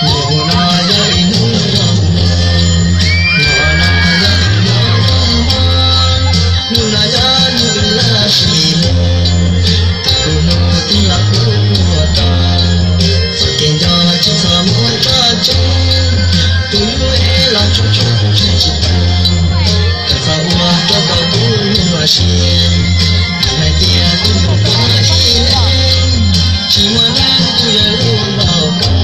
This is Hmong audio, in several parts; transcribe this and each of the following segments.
Hnub no yog hnub zoo, hnub no yog hnub laj sim, tus hnub twb los kuj tuaj tau, txoj kev nco tsis txhob muab tso tseg, tus hnub es los tso tseg tsis tau, koj txhob ua rau tau kuv lub siab, hais tias kuv mus koj ib leeg, tsis muaj neeg kuv yuav hlub npaum koj.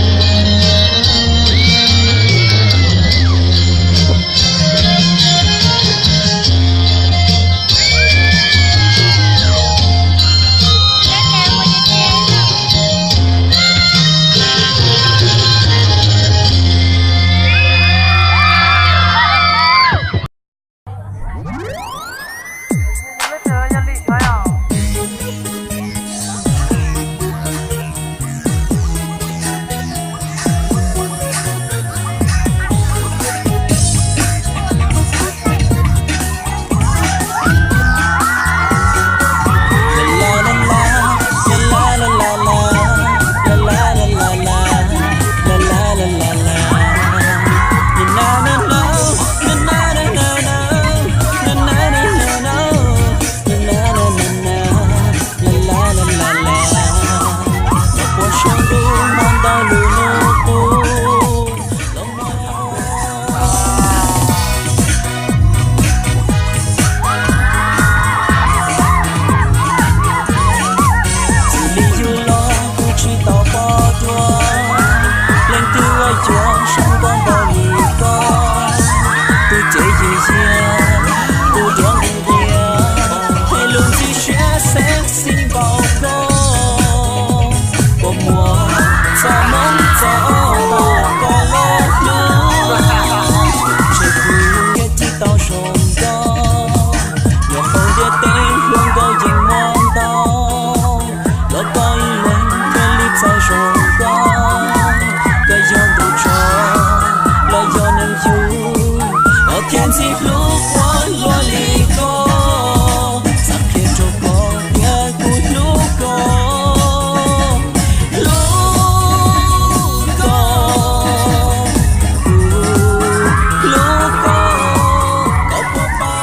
Txij li yug los kuv tsis tau pom dua leej twg uas yuav zoo nkauj npaum li koj. Tus cev yig yiag, tus duab nqhis ntiag, hais lus ntxim siab sexy npaum koj. Kua muag txoj hmoov txog koj los hlub, ntshe kuv thiaj tsis tau zoo nkauj. Nyob hauv ntiaj teb hluas nkauj yeej muaj ntau, los koj ib leeg thiaj li txawj zoo nkauj. Koj yog ntu tshoj los yog neeg yug, koj thiaj ntxim hlub ua luaj li koj. Xav qhia rau koj tias kuv hlub koj, hlub koj, kuv hlub koj, koj puas paub?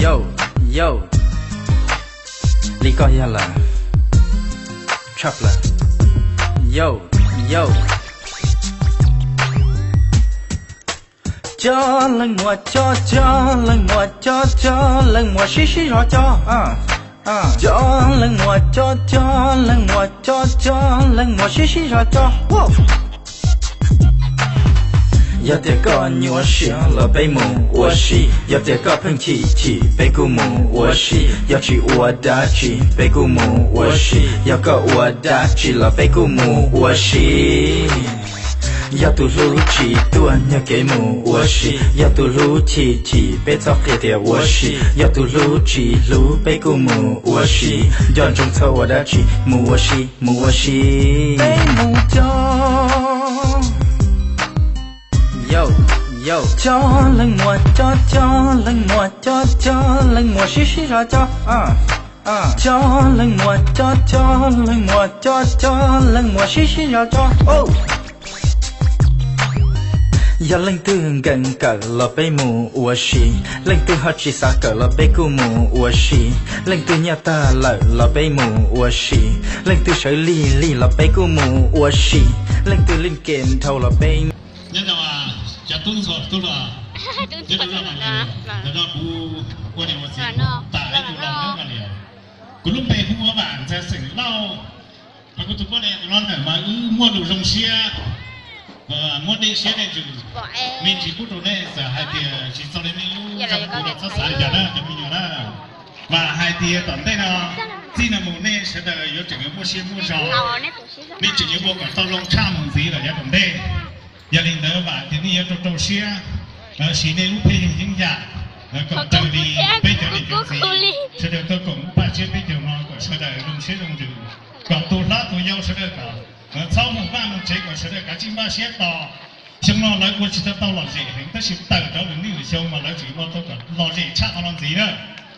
Yauj, yauj, Koj yog lawm, tshaj plaws. Yo, yo. Cov leej muam cov, cov leej muam cov, cov leej muam sib sib zog cov. Cov leej muam cov, cov leej muam cov, cov leej muam sib sib zog cov. Yog tias koj nyuaj siab los peb mus ua si, yog tias koj pheej chim chim peb kuj mus ua si, yog tsis ua dab tsi peb kuj mus ua si, yog koj ua dab tsi los peb kuj mus ua si. Yog tus hlub tsis tuaj nyob kev mus ua si, yog tus hlub chim chim peb txhob qhia tias ua si, yog tus hlub tsis hlub peb kuj mus ua si, nco ntsoov txhob ua dab tsi mus ua si, mus ua si. Peb mus cov. Cov leej muam cov, cov leej muam cov, cov leej muam sib sib zog cov. Cov leej muam cov, cov leej muam cov, cov leej muam sib sib zog cov. Yog leej twg nkees kawm los peb mus ua si, leej twg ho tsis xav kawm los peb kuj mus ua si, leej twg nyiaj tag lawm los peb mus ua si, leej twg sawv lig lig los peb kuj mus ua si, leej twg lig ke dhau los peb. Nyob zoo cov tub ntxhua tub hluas, nyob zoo no kuv ua niam ua txiv kuv tas ib tug laus nyob no li. Kuv lub npe hu ua Vam Ntxawg xeem Lauj. Mas kuv tus poj niam tus no ntawm mas wb muaj lus zoo siab, muab dej siab dej ntsws me ntsis pub rau nej, txawm hais tias tsis txog li nej lub zog kuv los txhob xav li cas na cov me nyuam na. Vam hais tias tom ntej no txij no mus nej sawv daws yuav tseem yuav muaj siab muaj zog, nej tseem yuav ua kom tau zoo tshaj mus ntxiv lawm yav tom ntej. Yog li ntawd vam tias nej yuav rau rau siab siv nej lub pheej yig yeeb yam kom raws li peb cov niam cov txiv sawv daws tuaj koom lub paj siab peb caug no kom sawv daws zoo siab zoo ntsws, kom tus hlob tus yau sawv daws kom txhob mus vaj mus tsev, kom sawv daws kav tsij npaj siab tos. Xyoo no lawv ua tsis tau tau lom zem heev tab sis tawm rau lwm hnub lwm xyoo mas lawv tseem ua tau kom lom zem tshaj qhov no ntxiv na.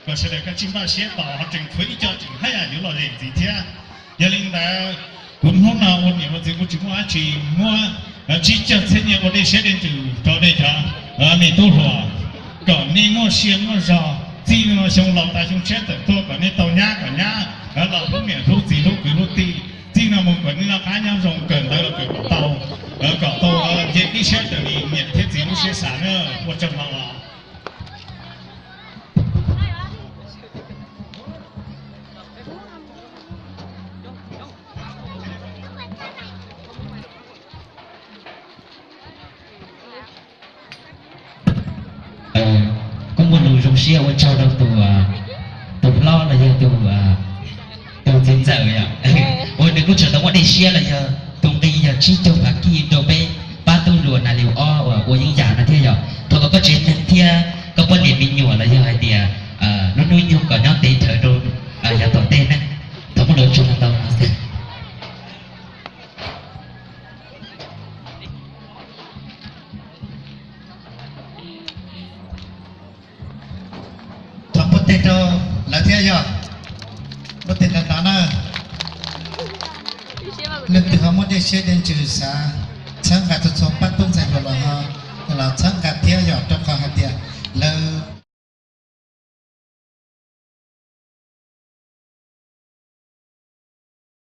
Kom sawv daws kav tsij npaj siab tos, ho tseem tshuav ib co tseem haj yam yuav lom zem ntxiv thiab. Yog li ntawd kuv hnub no ua niam ua txiv kuv tsis muaj dab tsi, muab tsib caug txhiab nyiaj ua dej siab dej ntsws rau nej cov me tub hluas, kom nej muaj siab muaj zog, txij no xyoo laus tas xyoo tshiab tawm tuaj kom nej tau nyab kom nyab, los hlub niam hlub txiv hlub kwv hlub tij. Txij no mus kom nej noj qab nyob zoo, kawm ntawv los kawm kom tau, kom tau nce tib siab raws li niam thiab txiv lub siab xav na. Ua tsaug ntau os. Kuj muaj lus zoo siab ua tsaug rau tus hlob los yog tus txiv ntxawm yom, uas nws kuj tseem tau muab dej siab los yog tus nqi yog tsib caug phav kij rau peb pab tub hluas nas li ob uas ua yeeb yam no thiab yom. Thov kom koj tsev neeg thiab koj poj niam me nyuam los yog hais tias lub hnub nyoog kom nyob ntev dhawv rau yav tom ntej na. Thov muaj lus ua tsaug ntau no xwb. Thov npuaj teg rau lawv thiab yog, npuaj teg nrov nrov na. Leej twg ho muaj dej siab dej ntsws xav txhawb nqa txhua txhua pab tub ntxhais hluas los ho los txhawb nqa thiab yog, rau qhov hais tias lawv